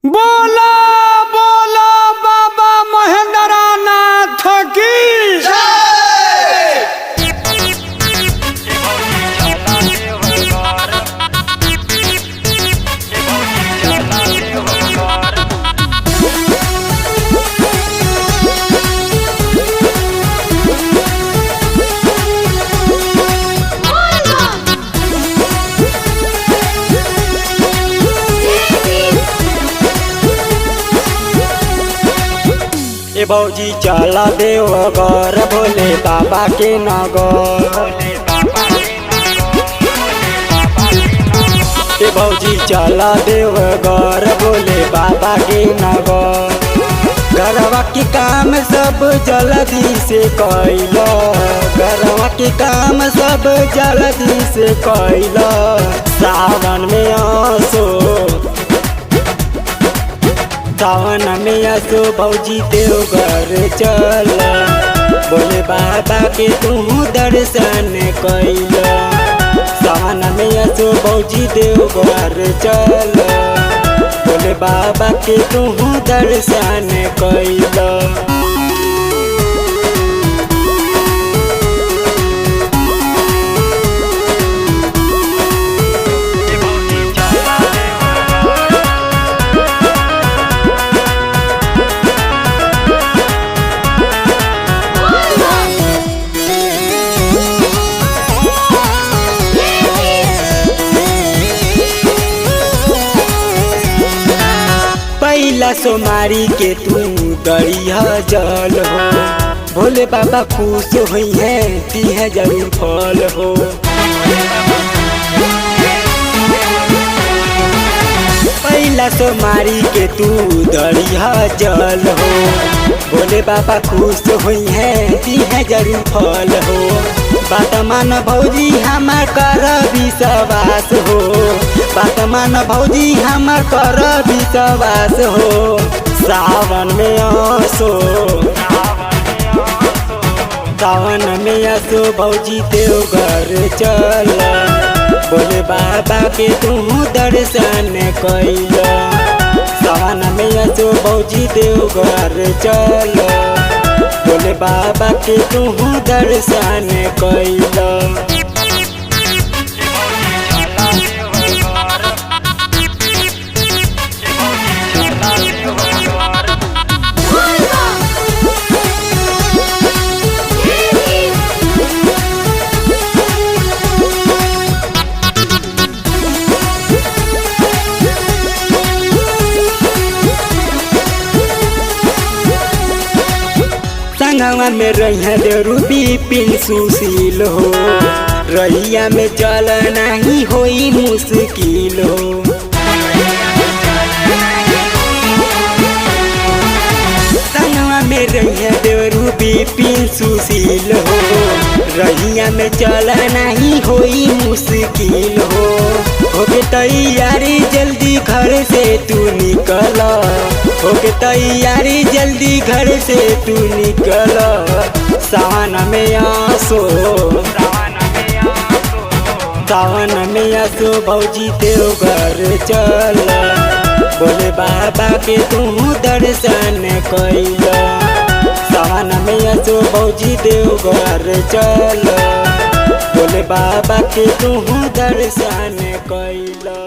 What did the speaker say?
बोला बोला बाबा महेंद्र नाथ की। ए भौजी चला देवघर भोले बाबा के नगर। ए भौजी चला देवघर भोले बाबा के नगर। घरवा के काम सब जल्दी से कैल, घरवा के काम सब जल्दी से कैल। सावन में आसो, सावन में आसो भौजी देवघर चल, बोले बाबा के तू दर्शन कैल। सावन में आसो भौजी देवघर चल, बोले बाबा के तू दर्शन कैल। पहला सोमारी के तू दरिया जल हो, भोले बाबा खुश हुई है दी है जरूर फल हो। पहला सोमारी के तू दरिया जल हो, भोले बाबा खुश हुई है दी है जरूर फल हो। बात मान भौजी हमार कर विश्वास हो, बात मान भौजी हमार कर विश्वास हो। सावन में आसो, सावन में आसो भौजी देवघर चल, बोले बाबा के तू दर्शन कैल। सावन में आसो भौजी देवघर चल, बोले बाबा के तू दर्शन कैल। संगवा में रहिया देवरू बिपिन सुशील हो, रहिया में चल नहीं होई मुश्किल हो। संगवा में रहिया देवरू बिपिन सुशील हो, रहिया में चल नहीं होई मुश्किल हो। होके तैयारी जल्दी घर से तू निकल, होके तैयारी जल्दी घर से तू निकल। सावन में आसो, सावन में आसो भौजी देवघर चल, बोले बाबा के तू दर्शन कैल। सावन में आसो भौजी देवघर चल, बोले बाबा के तू दर्शन कैल।